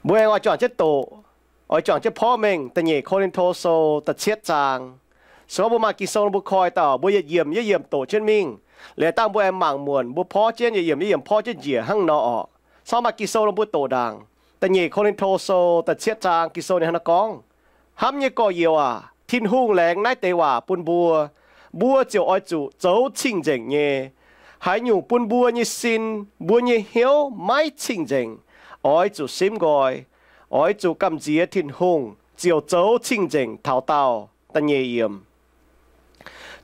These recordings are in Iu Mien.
Mbuo aengx oix juangc jienv doqc, oix juangc jienv porv mengh da'nyeic Ko^lin^to Sou da'cietv zaang. Se gorngv mbuo maaih Ging-Sou mbuo koi dauh, mbuo yietc yiemc yietc yiemc doqc jienv mingh. Liuz dangh mbuo aengx mangc muonc, mbuo porv jienv yietc yiemc yietc yiemc porv jienv njiec hnangv nor orqc. Se gorngv maaih Ging-Sou mbuo doqc ndaangc. Da'nyeic Ko^lin^to Sou da'cietv zaang Ging-Sou ninh hnangv naaiv gorngv, Hnamv nyei gorx-youz aac, Tin-Hungh laengz naaiv deix waac bun mbuo, mbuo ziouc oix zuqc zoux cing-nzengc nyei. Haaix nyungc bun mbuo nyei sin, mbuo nyei hnyouv maiv cing-nzengc, oix zuqc simv nqoi. Oix zuqc gamh nziex Tin-Hungh ziouc zoux cing-nzengc taux daauh. Da'nyeic yiemc.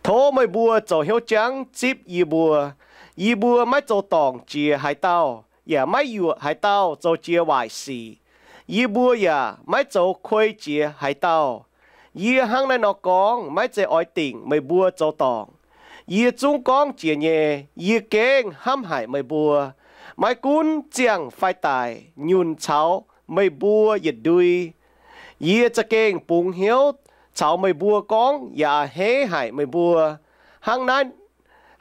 Tov meih mbuo zoux hnyouv jangv zipv yie mbuo. Yie mbuo maiv zoux dorngc jiex haaix dauh, yaac maiv yuoqc haaix dauh zoux jiex waaic sic. Yie mbuo yaac maiv zoux kuei jiex haaix dauh. Yie hnangv naaiv nor gorngv maiv zeiz oix dingc meih mbuo zoux dorngc. Yie zungv gorngv jiex nyei. Yie gengh hnamv haic meih mbuo. Maiv gunv ziangh fai daic nyunc caux meih mbuo yietc ndui, yie za'gengh bungx hnyouv caux meih mbuo gorngv yaac a'hneiv haic meih mbuo. Hnangv naaiv,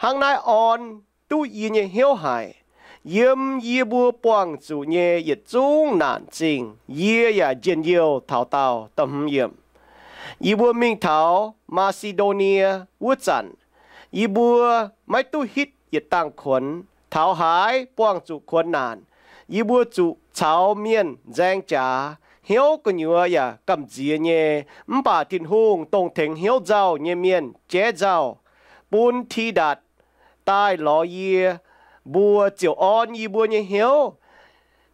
hnangv naaiv orn duqv yie nyei hnyouv haic. Yiem yie mbuo buangh zuqc nyei yietc zungv naanc zingh, yie yaac njien-youh taux daauh. Yie mbuo mingh taux Maa^si^ndo^nie wuov zanc, yie mbuo maiv duqv hitv yietc dangh kuonx. Taux haaix buangh zuqc kuonx naanc, yie mbuo zuqc caux mienh nzaeng jaax, hnyouv gu'nyuoz yaac gamh nziex nyei. Mv baac Tin-Hungh, dongh tengx hnyouv nzauh nyei mienh, jaiv nzauh, bun Tidatc daaih lorz yie mbuo ziouc orn yie mbuo nyei hnyouv.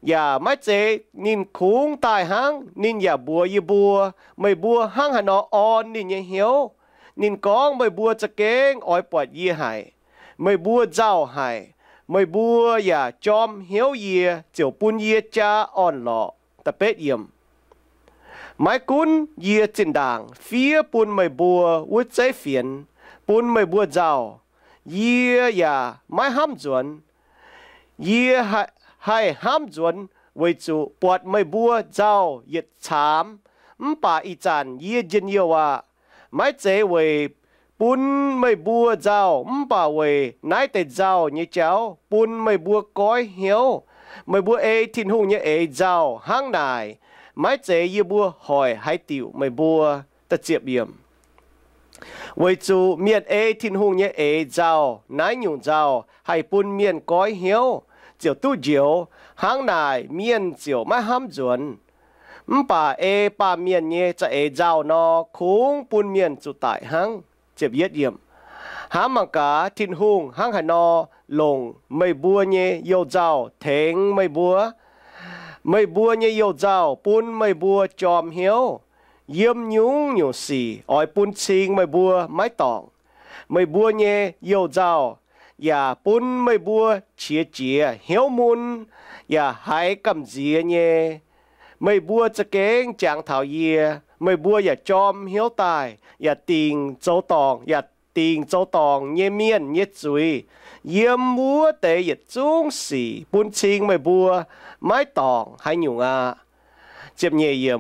Yaac maiv zeiz ninh kungx daaih hnangv. Ninh yaac mbuox yie mbuo, Meih mbuo hnangv haaix nor orn ninh nyei hnyouv. Ninh gorngv, Meih mbuo za'gengh oix buatc yie haic. Meih mbuo nzauh haic. Meih mbuo yaac jorm hnyouv yie, ziouc bun yie jaa orn-lorqc. Maiv gunv yie zinh ndaangc fiev bun meih mbuo wuov zeiv fienx, bun meih mbuo nzauh, yie yaac maiv hnamv nzuonx. Yie haih hnamv nzuonx weic zuqc buatc meih mbuo nzauh yietc caamx. Mv baac ih zanc yie njien-youh aqv. Maiv zeiz weic bun meih mbuo nzauh, mv baac weic naaiv deix nzauh nyei jauv bun meih mbuo goiv hnyouv. Meih mbuo ei Tin-Hungh nyei eix nzauh hnangv naaic. Maiv zeiz yie mbuo hoic haaix diuc meih mbuo. Weic zuqc mienh ei Tin-Hungh nyei eix nzauh, naaiv nyungc nzauh haih bun mienh goiv hnyouv, ziouc duqv njoux. Hnangv naaic mienh ziouc maiv hnamv nzuonx. Mv baac ei baamh mienh nyei za'eix nzauh nor, kungx bun mienh zuqc daic hnangv. Hnamv mangc gaax, Tin-Hungh hnangv haaix nor longc meih mbuo nyei you-nzauh tengx meih mbuo. Meih mbuo nyei you-nzauh bun meih mbuo jorm hnyouv. Yiem nyungc-nyungc sic oix bun cing meih mbuo maiv dorngc. Meih mbuo nyei you-nzauh yaac bun meih mbuo qiex jiez, hnyouv mun, yaac haiz gamh nziex nyei. Meih mbuo za'gengh jangx taux yie, meih mbuo yaac jorm hnyouv daaih, yaac dingc zoux dorngc, yaac dingc zoux dorngc nyei mienh nyei zuiz. Yiem wuov deix yietc zungv sic bun cing meih mbuo maiv dorngc haaix nyungc aqv.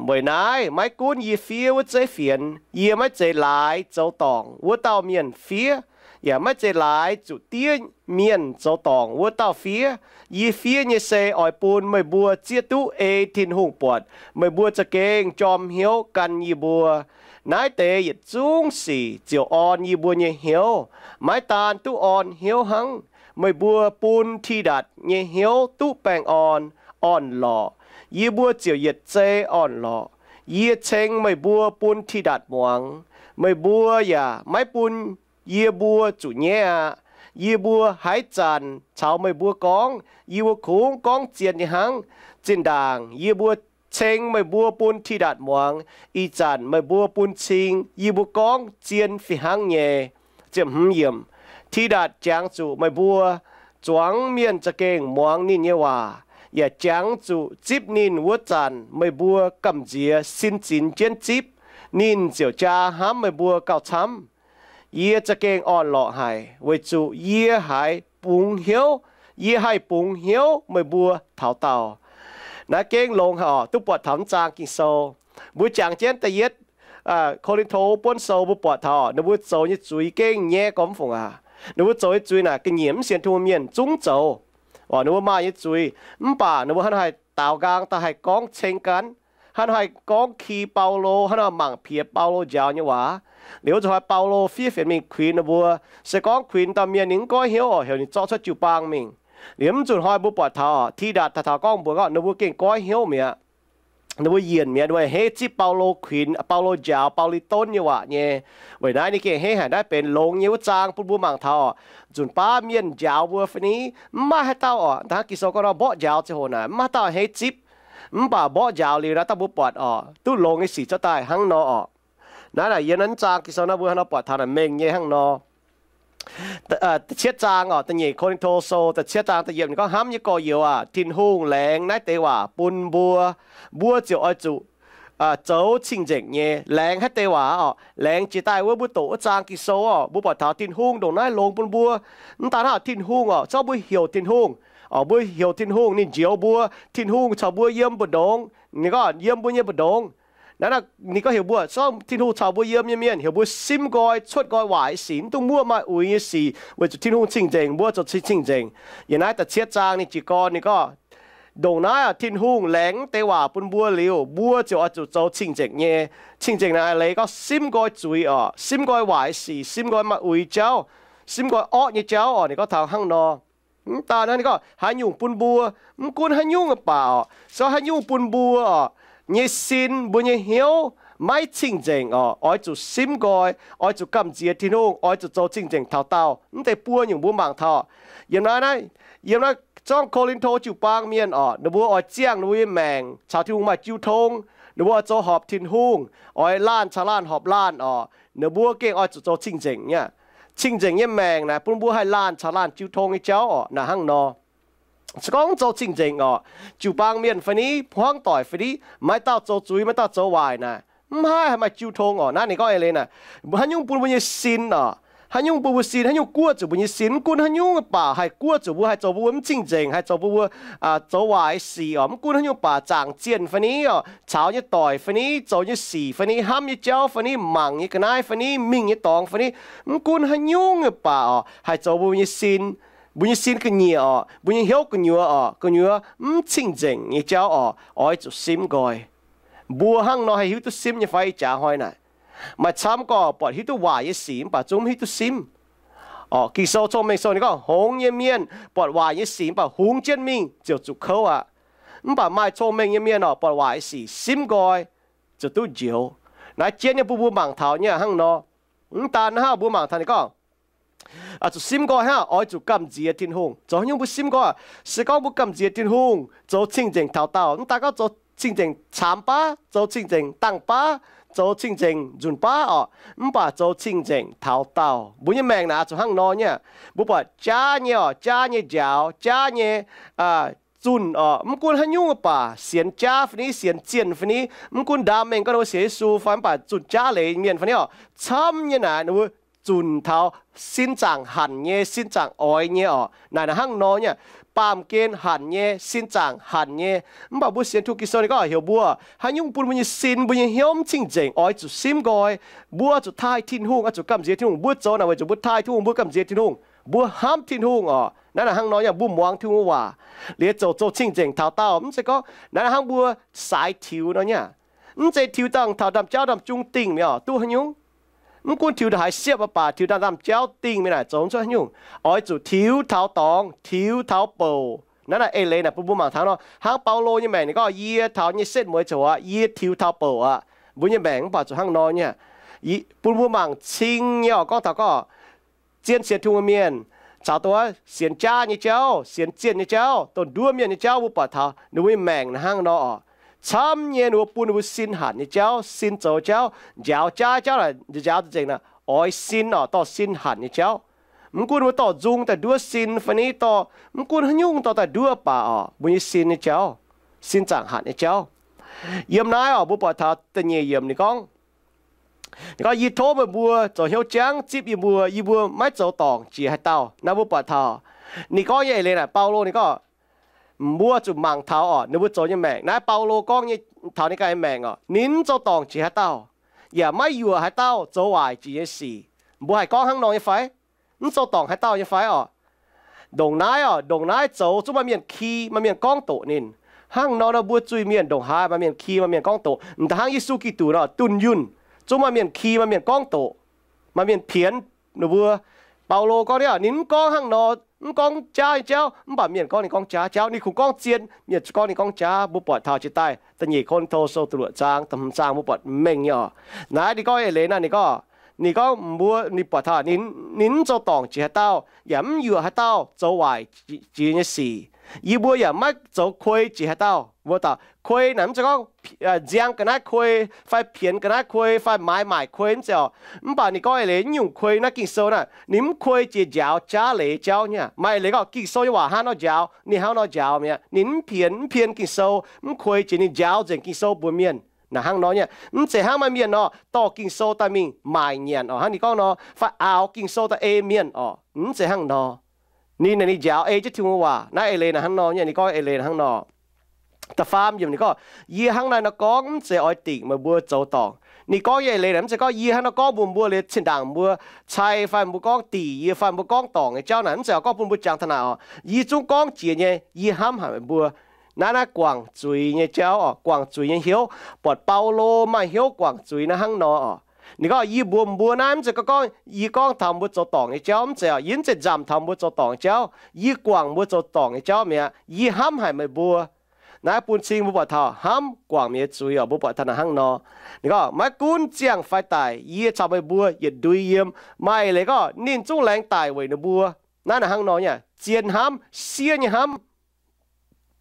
Weic naaiv, maiv gunv yie fiev wuov zeiv fienx, yie maiv zeiz laaix zoux dorngc wuov dauh mienh fiev, yaac maiv zeiz laaix zuqc diev mienh zoux dorngc wuov dauh fiev. Yie fiev nyei se oix bun meih mbuo zieqv duqv ei Tin-Hungh buatc, meih mbuo za'gengh jorm hnyouv gan yie mbuo. Naaiv deix yietc zungv sic ziouc orn yie mbuo nyei hnyouv. Maiv daan duqv orn hnyouv hnangv, meih mbuo bun Tidatc nyei hnyouv duqv baengh orn, orn-lorqc, yie mbuo ziouc yietc zei orn-lorqc. Yie ceng meih mbuo bun Tidatc muangx. Meih mbuo yaac maiv bun yie mbuo zuqc nyaiv aqv. Yie mbuo haaix zanc caux meih mbuo gorngv, yie mbuo kungx gorngv zien nyei hnangv. Zinh ndaangc yie mbuo ceng meih mbuo bun Tidatc muangx, ih zanc meih mbuo bun cing yie mbuo gorngv zien fih hnangv nyei. Tidatc jangx zuqc meih mbuo zuangx mienh za'gengh muangx ninh nyei waac, yaac jangx zuqc zipv ninh wuov zanc meih mbuo gamh nziex sin zinx jienv zipv, ninh ziouc jaa hnamv meih mbuo gauh camv. Yie za'gengh orn-lorqc haic, weic zuqc yie haiz bungx hnyouv, yie haih bungx hnyouv meih mbuo taux daauh. Naaiv gengh longx haic oc, duqv buatc taux naaiv zaang Ging-Sou. Mbuo jangx jienv da'yietv Ko^lin^to buonv sou mbuo buatc taux ninh mbuo zoux nyei zuiz gengh nyaiv gormx fungc aac. Ninh mbuo zoux nyei zuiz naaic ga'nyiec mv sienx Tin-Hungh mienh zungv zoux. Oc, ninh mbuo maaih nyei zuiz, mv baac ninh mbuo hnangv naaiv haih daaux nqaang daaih haih gorngv ceng gan, hnangv nor haih gorngv ki Baulo, hnangv nor mangc piex Baulo njaaux nyei waac. Liuz zuqc hnoi Baulo fiev fienx mingh kuinx ninh mbuo. Se gorngv kuinx dauh mienh ninh mv goiv hnyouv oc, heuc ninh zorqv cuotv jiu-baang mingh. Liuz mv zuqc hnoi mbuo buatc taux oc, Tidatc daaih taux gorngv mbuox gorngv ninh mbuo gengh goiv hnyouv mi'aqv. Ninh mbuo yienc mi'aqv, ninh mbuo a'hneiv zipv Baulo kuinx, Baulo njaaux Baulo-li^donv nyei waac nyei. Weic naaiv ninh gengh a'hneiv haic. Naaiv benx longx nyei wuov zaang bun mbuo mangc taux oc, nzunc baav mienh njaaux mbuo fai ni, mv maaih haaix dauh oc, da'hnangv Ging-Sou gorngv nor mborqv njaaux ziangh hoc naaic, mv maaih haaix dauh a'hneiv zipv. Mv baac mborqv njaaux liuz naaiv dauh mbuo buatc oc, duqv longx nyei sic cuotv daaih hnangv nor oc. Naaiv naaic yiem naaiv zaang Ging-Sou naaiv mbuo hnangv nor buatc taux naaic mengh nyei hnangv nor. Da'cietv zaang oc, da'nyeic Ko^lin^to Sou da'cietv zaang da'yietv ninh gorngv, hnamv nyei gorx-youz aac, Tin-Hungh laengz naaiv deix waac bun mbuo, mbuo ziouc oix zuqc zoux cing-nzengc nyei. Laengz naaiv deix waac oc, laengz jiex daaih wuov mbuo doqc wuov zaang Ging-Sou oc, mbuo buatc taux Tin-Hungh ndongc naaiv longx bun mbuo. Mv daan hnangv Tin-Hungh oc, zorqv mbuo heuc Tin-Hungh oc, mbuo heuc Tin-Hungh ninh njoux mbuo, Tin-Hungh caux mbuo yiem mbu'ndongx. Ninh gorngv yiem mbuo nyei mbu'ndongx. Naaiv ninh gorngv heuc mbuo, zorqv Tin-Hungh caux mbuo yiem nyei mienh, heuc mbuo simv nqoi, cuotv nqoi waaic nyei sic, mv dungx muoqv maaih uix nyei sic weic zuqc Tin-Hungh cing-nzengc, mbuo zoux cing-nzengc. Yiem naaiv da'cietv zaang ninh jiez gorn ninh gorngv, ndongc naaiv oc, Tin-Hungh laengz deix waac bun mbuo liuz, mbuo ziouc oix zuqc zoux cing-nzengc nyei. Cing-nzengc naaic a'hneiv gorngv simv nqoi zuiz oc, simv nqoi waaic nyei sic, simv nqoi maaih uix jauv, simv nqoi orqv nyei jauv oc. Ninh gorngv taux hnangv nor. Mv daan hnangv, ninh gorngv haaix nyungc bun mbuo, mv gunv haaix nyungc baac oc, se gorngv haaix nyungc bun mbuo oc, nyei sin, mbuo nyei hnyouv maiv cing-nzengc oc, oix zuqc simv nqoi, oix zuqc gamh nziex Tin-Hungh, oix zuqc zoux cing-nzengc taux daauh. Mv deix buo nyungc mbuo mangc taux yiem naaiv, naaiv, yiem naaiv zorngv Ko^lin^to jiu-baang mienh oc, ninh mbuo oix ziangh ninh mbuo nyei maengc caux Tin-Hungh maaih jiu tong. Ninh mbuo oix zoux horpc Tin-Hungh, oix laanh caux laanh horpc laanh oc. Ninh mbuo gengh oix zuqc zoux cing-nzengc nyei. Cing-nzengc nyei maengc naaic bun mbuo haih laanh caux laanh jiu tong nyei jauv oc. Naaic hnangv nor, se gorngv zoux cing-nzengc oc, jiu-baang mienh fai ni, hmuangv doic fai ni, maaih dauh zoux zuiz, maaih dauh zoux waaic naaic, mv haih haih maaih jiu tong oc. Naaiv ninh gorngv eix leiz naaic, haaix nyungc bun mbuo nyei sin oc, haaix nyungc bun mbuo sin, haaix nyungc guoqv zuqc mbuo nyei sin, mv gunv haaix nyungc baac haih guoqv zuqc mbuo, haih zoux mbuo mv cing-nzengc, haih zoux mbuo, mbuo zoux waaic sic oc. Mv gunv haaix nyungc baac, zaangc zienh fai ni oc, caux nyei doic fai ni, zoux nyei sic fai ni, hnamv nyei jauv fai ni, mangc nyei ga'naaiv fai ni, mingh nyei dorngx fai ni, mv gunv haaix nyungc baac oc, haih zoux mbuo nyei sin, mbuo nyei sin ga'nyiec oc, mbuo nyei hnyouv gu'nyuoz oc, gu'nyuoz mv cing-nzengc nyei jauv oc, oix zuqc simv nqoi. Mbuo hnangv nor haih hiuv duqv simv nyei fai? Ih jaax hnoi naaic, maaih camv gorqv buatc hiuv duqv waaic nyei sic mv baac zungv mv hiuv duqv simv oc. Ging-Sou Cong-Mengh Sou ninh gorngv, hngongx nyei mienh buatc waaic nyei sic mv baac hungx jienv mingh ziouc zuqc kouv aqv. Mv baac maaih cong-mengh nyei mienh oc, buatc waaic sic simv nqoi ziouc duqv njoux. Naaiv jienv nyei bun mbuo mangc taux nyei hnangv nor. Mv daan hnangv, mbuo mangc taux ninh gorngv, zuqc simv nqoi hnangv, oix zuqc gamh nziex Tin-Hungh. Zoux haaix nyungc mbuo simv nqoi? Se gorngv mbuo gamh nziex Tin-Hungh, zoux cing-nzengc taux daauh, mv daan gorngv zoux cing-nzengc caamx baav, zoux cing-nzengc dangh baav, zoux cing-nzengc nzunc baav oc, mv baac zoux cing-nzengc taux daauh. Mbuo nyei maengc naaic zuqc hnangv nor nyei. Mbuo buatc jaav nyei oc, jaav nyei njaaux, jaav nyei zunh oc, mv gunv haaix nyungc baac, sienx jaav fai ni, sienx zienh fai ni, mv gunv ndaamv mengh gorngv ninh mbuo sienx Yesu fai, mv baac zunh jaav leiz mienh fai ni oc, camv nyei naaic ninh mbuo zunc taux sin zaangc hanc nyei, sin zaangc oix nyei oc. Naaic naaic hnangv nor nyei, baamh gen hanc nyei, sin zaangc hanc nyei. Mv baac mbuo sienx Tin-Hungh Ging-Sou ninh gorngv heuc mbuo, haaix nyungc bun mbuo nyei sin, mbuo nyei hnyouv mv cing-nzengc, oix zuqc simv nqoi. Mbuo oix zuqc taaih Tin-Hungh, oix zuqc gamh nziex Tin-Hungh. Mbuo zoux naaic weic zuqc mbuo taaih Tin-Hungh, mbuo gamh nziex Tin-Hungh, mbuo hnamv Tin-Hungh oc. Naaiv naaic hnangv nor nyei, mbuo muangx Tin-Hungh waac, liuz zoux, zoux cing-nzengc taux daauh. Mv zeiz gorngv naaiv hnangv mbuo saaix tiux nor nyei. Mv zeiz tiux dangh taux ndaamv-jauv ndaamv-jung dingh mingh oc, duqv haaix nyungc? Mv gunv tiux ndongc haaix siepv baac, tiux dangh ndaamv-jauv dingh mingh naaic zoux mv cuotv haaix nyungc. Oix zuqc tiux taux dorngx, tiux taux bouc. Naaiv naaic eix leiz naaic bun mbuo mangc taux nor, hnangv Baulo nyei maengc ninh gorngv, yie taux nyei setv mueiz ziouc aqv, yie tiux taux bouc aqv. Mbuo nyei maengc mv baac zuqc hnangv nor nyei. Bun mbuo mangc cing nyei oc, gorngv taux gorngv zien sienx Tin-Hungh mienh caux dongh wuov sienx jaav nyei jauv, sienx zienh nyei jauv, dongh nduov mienh nyei jauv, mbuo buatc taux ninh mbuo nyei maengc naaic hnangv nor oc. Camv nyei ninh mbuo bun ninh mbuo sin hanc nyei jauv, sin zoux jauv, njaaux jaav jauv naaic, njaaux nzengc naaic, oix sin oc, dorh sin hanc nyei jauv. Mv gunv ninh mbuo dorh nzung daaih nduov sin fai ni, dorh mv gunv haaix nyungc dorh daaih nduov baac oc, mbuo nyei sin nyei jauv, sin zaangc hanc nyei jauv. Yiem naaiv oc, mbuo buatc taux da'nyeic yiemc ninh gorngv, ninh gorngv, yie tov meih mbuo zoux hnyouv jangv zipv yie mbuo, yie mbuo maiv zoux dorngc jiex haaix dauh. Naaiv mbuo buatc taux ninh gorngv nyei eix leiz naaic, Baulo ninh gorngv, mbuo zuqc mangc taux oc, ninh mbuo zoux nyei maengc. Naaiv Baulo gorngv nyei taux ninh ganh nyei maengc oc, ninh mv zoux dorngc jiex haaix dauh, yaac maiv yuoqc haaix dauh zoux waaic jiex nyei sic. Mbuo haih gorngv hnangv nor nyei fai? Mv zoux dorngc haaix dauh nyei fai oc? Ndongc naaiv oc, ndongc naaiv zoux zungv maaih mienh ki, maaih mienh gorngv doqc ninh. Hnangv nor nor mbuo zuiz-mienh ndongc haaix maaih mienh ki, maaih mienh gorngv doqc. M'daaih hnangv Yesu Giduc nor, dunh yunh, zungv maaih mienh ki, maaih mienh gorngv doqc, maaih mienh pienx ninh mbuo. Baulo gorngv niaa, ninh mv gorngv hnangv nor, mv gorngv jaav nyei jauv, mv baac mienh gorngv ninh gorngv jaav jauv. Ninh kungx gorngv zien, mienh gorngv ninh gorngv jaav. Mbuo buatc taux jiex daaih da'nyeic Ko^lin^to sou da'luoqc zaang, da'hmz zaang mbuo buatc mengh nyei oc. Naaiv ninh gorngv eix leiz naaiv, ninh gorngv, ninh gorngv mbuo, ninh buatc taux ninh, ninh mv zoux dorngc jiex haaix dauh, yaac mv yuoqc haaix dauh zoux waaic jiex nyei sic. Yie mbuo yaac maiv zoux kuei jiex haaix dauh. Mbuo daaih kuei naaic mv zeiz gorngv nziang ga'naaiv kuei, fai pienx ga'naaiv kuei, fai maaiz maaic kuei mv zeiz oc. Mv baac ninh gorngv eix leiz nyungc kuei naaiv Ging-Sou naaiv, ninh mv kuei jiex njaaux jaav leiz jauv nyei. Maaih eix leiz gorngv Ging-Sou nyei waac hnangv nor njaaux, ninh hnangv nor njaaux mi'aqv. Ninh mv pienx, mv pienx Ging-Sou, mv kuei jiex, ninh njaaux nzengc Ging-Sou mbuox mienh. Naaic hnangv nor nyei. Mv zeiz hnangv maaih mienh nor dorh Ging-Sou daaih mingh maaic nyanc oc, hnangv ninh gorngv nor, fai aaux Ging-Sou daaih ei mienh oc. Mv zeiz hnangv nor. Ninh naaic ninh njaaux ei jienv Tin-Hungh waac. Naaiv eix leiz naaic hnangv nor nyei, ninh gorngv eix leiz naaic hnangv nor. Da'faam yiemc ninh gorngv, yie hnangv naaiv nor gorngv mv zeiz oix dingc meih mbuo zoux dorngc. Ninh gorngv nyei eix leiz naaic mv zeiz gorngv yie hnangv nor gorngv mbuox mbuo liuz zinh ndaangc mbuo cai fai mbuo gorngv dingc yie fai mbuo gorngv dorngc nyei jauv naaic, mv zeiz oix gorngv bun mbuo jangx taux naaic oc. Yie zungv gorngv jiex nyei, yie hnamv haic meih mbuo. Naaiv naaiv guangc zuiz nyei jauv oc, guangc zuiz nyei hnyouv. Buatc Baulo maaih hnyouv guangc zuiz naaiv hnangv nor oc. Ninh gorngv, yie mbuox mbuo naaiv mv zeiz gorngv yie gorngv taux mbuo zoux dorngc nyei jauv, mv zeiz oc. Yie mv zeiz nzamc taux mbuo zoux dorngc nyei jauv. Yie guangc mbuo zoux dorngc nyei jauv mi'aqv. Yie hnamv haic meih mbuo. Naaiv bun cing mbuo buatc taux hnamv guangc mienh nyei zuiz oc. Mbuo buatc taux naaic hnangv nor. Ninh gorngv, maiv gunv ziangh fai daic, yie caux meih mbuo yietc nduiz yiem. Maaih eix leiz gorngv ninh zungv laengz daic weic ninh mbuo. Naaiv naaic hnangv nor nyei, zien hnamv, siev nyei hnamv.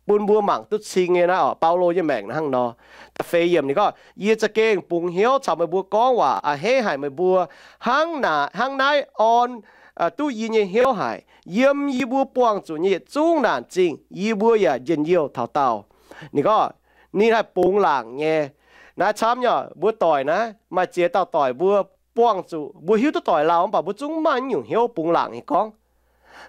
Bun mbuo mangc duqv cing nyei naaiv oc, Baulo nyei maengc naaiv hnangv nor. Da'feix yiemc ninh gorngv, yie za'gengh bungx hnyouv caux meih mbuo gorngv waac, a'hneiv haic meih mbuo, hnangv naaic, hnangv naaiv orn duqv yie nyei hnyouv haic. Yiem yie mbuo buangh zuqc nyei yietc zungv naanc zingh, yie mbuo yaac njien-youh taux daauh. Ninh gorngv, ninh haih bungx laangc nyei. Naaiv camv nyei, mbuo doic naaiv maaih ziex dauh doic mbuo buangh zuqc, mbuo hiuv duqv doic lauh mv baac mbuo zungv maaih nyungc hnyouv bungx laangc nyei gorngv.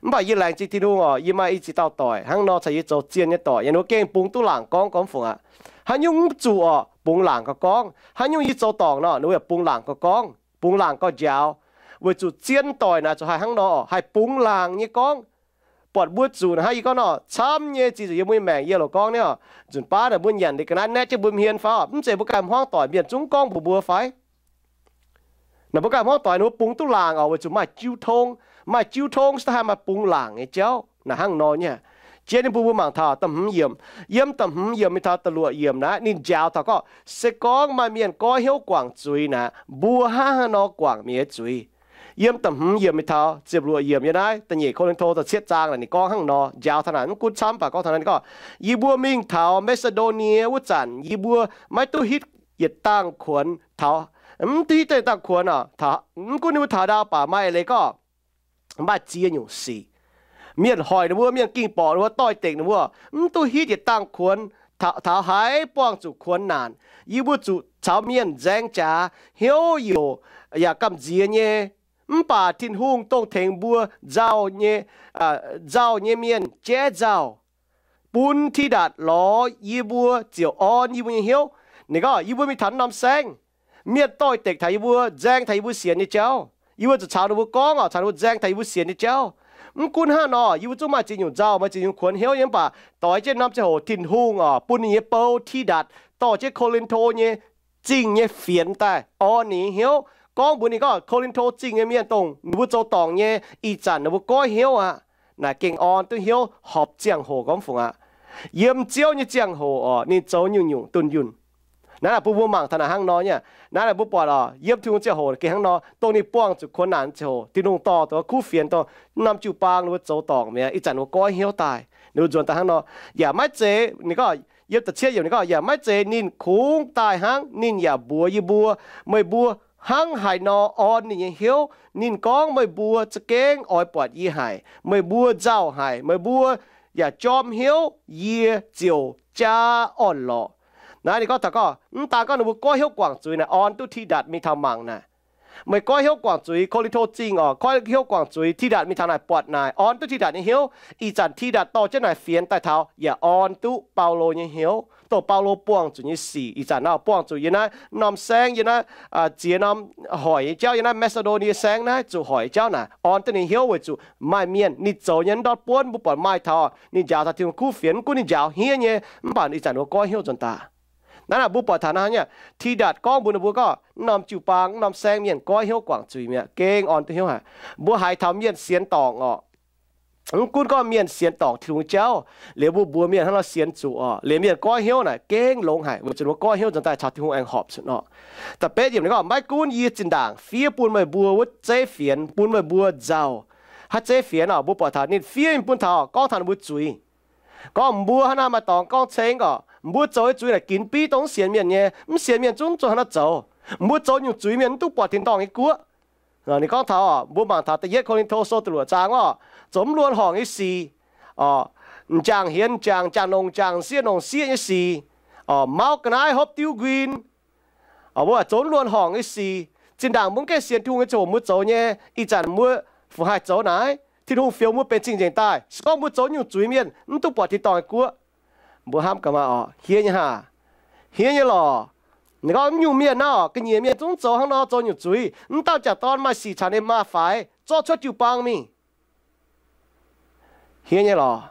Mv baac yie laengz zingh Tin-Hungh oc, yie maaih i ziex dauh doic hnangv nor caux yie zoux zien nyei doic, yaac ninh mbuo gengh bungx duqv laangc gorngv gormx fungc aqv. Haaix nyungc mv zuqc oc, bungx laangc gauh gorngv. Haaix nyungc yie zoux dorngc nor, ninh mbuo yaac bungx laangc gauh gorngv, bungx laangc gauh njaaux. Weic zuqc zien doic naaic zuqc haih hnangv nor oc, haih bungx laangc nyei gorngv. Buatc mbuo zuqc naaic hnangv yie gorngv nor, camv nyei zinh nzunc yiem mbuo nyei maengc yie loc gorngv nyei oc, nzunc baav naaic mbuo nyanc liuz ga'naaiv naetv jienv mbuo hmien fai oc, mv zeiz mbuo ganh hmuangv doic mienh zungv gorngv mbuox mbuo fai? Naaic mbuo ganh hmuangv doic ninh mbuo bungx duqv laangc oc, weic zuqc maaih jiu tong. Maaih jiu tong se daaih haih maaih bungx laangc nyei jauv naaic hnangv nor nyei. Jiex ninh mbuo mbuo mangc taux da'hmz yiemc. Yiem da'hmz yiemc mingh taux da'luoqc yiemc naaiv ninh njaaux taux gorngv, se gorngv maaih mienh goiv hnyouv guangc zuiz naaic, mbuo hnangv haaix nor guangc mienh nyei zuiz? Yiem da'hmz yiemc mingh taux ziepc luoqc yiemc yiem naaiv da'nyeic Ko^lin^to da'cietv zaang naaic ninh gorngv hnangv nor, njaaux taux naaic mv gunv camv, mv baac gorngv taux naaiv ninh gorngv, yie mbuo mingh taux Maa^si^ndo^nie wuov zanc yie mbuo maiv duqv hitv yietc dangh kuonx taux, mv duqv hitv yietc dangh kuonx oc, mv gunv ninh mbuo taux ndau baac maaih eix leiz gorngv maaih ziex nyungc sic. Mienh hoic ninh mbuo, mienh ging borqc ninh mbuo, doix-dekc ninh mbuo, mv duqv hitv yietc dangh kuonx, taux haaix buangh zuqc kuonx naanc. Yie mbuo zuqc caux mienh nzaeng jaax, hnyouv youc yaac gamh nziex nyei. Mv baac Tin-Hungh dongh tengx mbuo nzauh nyei, nzauh nyei mienh jaiv nzauh, bun Tidatc lorz yie mbuo ziouc orn yie mbuo nyei hnyouv. Ninh gorngv yie mbuo mingh taux norm saengv, mienh doix-dekc taux yie mbuo, nzaeng taux yie mbuo sienx nyei jauv. Yie mbuo zuqc caux ninh mbuo gorngv oc, caux ninh mbuo nzaeng taux yie mbuo sienx nyei jauv. Mv gunv hnangv nor, yie mbuo zungv maaih ziex nyungc nzauh, maaih ziex nyungc kuonx hnyouv nyei, mv baac doix jienv norm ziangh hoc Tin-Hungh oc, bun ninh nyei bou Tidatc dorh jienv Ko^lin^to nyei zingh nyei fienx daaih orn ninh nyei hnyouv. Gorngv mbuox ninh gorngv Ko^lin^to zingh nyei mienh dongh ninh mbuo zoux dorngc nyei, ih zanc ninh mbuo goiv hnyouv aqv. Naaic gengh orn duqv hnyouv horpc ziangh hoc gormx fungc aqv. Yiem Ziouv nyei ziangh hoc oc, ninh zoux nyungc-nyungc dunh yunh. Naaiv naaic bun mbuo mangc taux naaic hnangv nor nyei. Naaiv naaic mbuo buatc oc, yiem Tin-Hungh ziangh hoc gengh hnangv nor, dongh ninh buangh zuqc kuonx naanc ziangh hoc, Tin-Hungh dorh duqv kuv fienx, dongh norm jiu-baang ninh mbuo zoux dorngc mi'aqv, ih zanc ninh mbuo goiv hnyouv daaih, ninh mbuo nzuonx daaih hnangv nor. Yaac maiv zeiz, ninh gorngv, yiem da'cietv yiemc ninh gorngv, yaac maiv zeiz ninh kungx daaih hnangv, ninh yaac mbuox yie mbuo, meih mbuo hnangv haaix nor orn ninh nyei hnyouv. Ninh gorngv, meih mbuo za'gengh oix buatc yie haic, meih mbuo nzauh haic, meih mbuo yaac jorm hnyouv, yie ziouc jaa orn-lorqc. Naaiv ninh gorngv taux gorngv, mv daan gorngv ninh mbuo goiv hnyouv guangc zuiz naaic, orn duqv Tidatc mingh taux mangc naaic. Meih goiv hnyouv guangc zuiz, Ko^lin^to Zingh oc, goiv hnyouv guangc zuiz, Tidatc mingh taux naaic buatc naaic, orn duqv Tidatc nyei hnyouv. Ih zanc Tidatc dorh jienv naaic fienx daaih taux, yaac orn duqv Baulo nyei hnyouv. dongh Baulo buangh zuqc nyei sic. Ih zanc naaiv buangh zuqc yiem naaiv norm saengv, yiem naaiv ziex norm hoic nyei jauv, yiem naaiv Maa^si^ndo^nie Saengv naaiv zuqc hoic nyei jauv naaic, orn duqv ninh hnyouv weic zuqc maaih mienh ninh zoux nyei ndortv buonv mbuo buatc maaih taux ninh njaaux taux Tin-Hungh kuv fienx, mv gunv ninh njaaux hniev nyei, mv baac ih zanc ninh mbuo goiv hnyouv nzuonx daaih. Naaiv naaic mbuo buatc taux naaiv nyei, Tidatc gorngv mbuox ninh mbuo gorngv, norm jiu baang, norm saengv mienh goiv hnyouv guangc zuiz mi'aqv, gengh orn duqv hnyouv haic. Mbuo haiz taux mienh sienx dorngc orqc, mv gunv gorngv mienh sienx dorngc Tin-Hungh jauv, liuz mbuo mbuox mienh hnangv nor sienx zuqc orqc, liuz mienh goiv hnyouv naaic gengh longx haic, weic zuqc mbuo goiv hnyouv nzuonx daaih caux Tin-Hungh aengx horpc zuqc orqc. Da'betv yiemc ninh gorngv, maiv gunv yie zinh ndaangc fiev bun meih mbuo wuov zeiv fienx, bun meih mbuo nzauh. Haaix zeiv fienx orqc? Mbuo buatc taux ninh fiev bun taux gorngv taux ninh mbuo zuiz. Gorngv mbuo hnangv naaiv maaih dorngx gorngv ceng orqc, mbuo zoux nyei zuiz naaic ginx biv dongh mv sienx mienh nyei, mv sienx mienh zungv zuqc hnangv naaiv zoux. Mbuo zoux nyungc zuiz mienh mv duqv buatc tin-dorngh nyei guoqv. Ninh gorngv taux, mbuo mangc taux da'yietv Ko^lin^to Sou da'luoqc zaang orqc, zoux mv luonx horngc nyei sic, m'jangc hienx m'jangc, m'jangc nongc m'jangc, m'sieqv nongc sieqv nyei sic, mauv ga'naaiv hopv diuv nquin. Mbuo zoux mv luonx horngc nyei sic. Zinh ndaangc mbuo mv gaengh sienx Tin-Hungh nyei ziangh hoc mbuo zoux nyei, ih zanc mbuo fu haih zoux naaic, Tin-Hungh fioux mbuo benx cing-nzengc daaih. Se gorngv mbuo zoux nyungc zuiz mienh mv duqv buatc tin-dorngh nyei guoqv, mbuo hnamv gaax maah orqc, hniev nyei hnangv. Hniev nyei lorqc. Ninh gorngv mv nyungc mienh naaiv orqc, ga'nyiec mienh zungv zoux hnangv nor zoux nyungc zuiz. Mv dauh jaax dorn maaih sic caux ninh maa faix, zorqv cuotv jiu-baang mingh. Hniev nyei lorqc.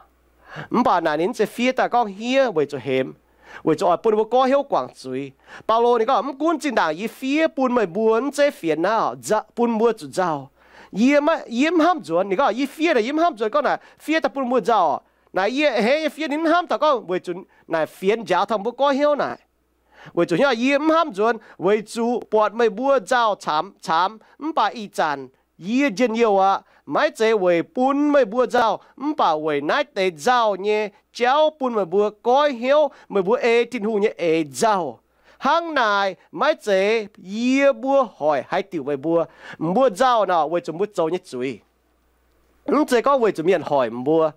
Mv baac naaic ninh mv zeiz fiev daaih gorngv hniev weic zuqc hemx, weic zuqc oix bun mbuo goiv hnyouv guangc zuiz. Baulo ninh gorngv, mv gunv zinh ndaangc yie fiev bun meih mbuo mv zeiv fienx naaiv, bun mbuo zuqc nzauh. Yie, yie mv hnamv nzuonx. Ninh gorngv yie fiev naaic yie mv hnamv nzuonx gorngv naaic fiev daaih bun mbuo nzauh. Naaic yie a'hneiv nyei fiev ninh mv hnamv taux gorngv weic zuqc naaic fienx njaaux taux mbuo goiv hnyouv naaic. Weic zuqc hnyouv yie mv hnamv nzuonx weic zuqc buatc meih mbuo nzauh caamx, mv baac ih zanc yie njien-youh aqv, maiv zeiz weic bun meih mbuo nzauh, mv baac weic naaiv deix nzauh nyei jauv bun meih mbuo goiv hnyouv, meih mbuo ei Tin-Hungh nyei eix nzauh. Hnangv naaic maiv zeiz yie mbuo hoic haih diuc meih mbuo. Mbuo nzauh nor weic zuqc mbuo zoux nyei zuiz. Mv zeiz gorngv weic zuqc mienh hoic mbuo.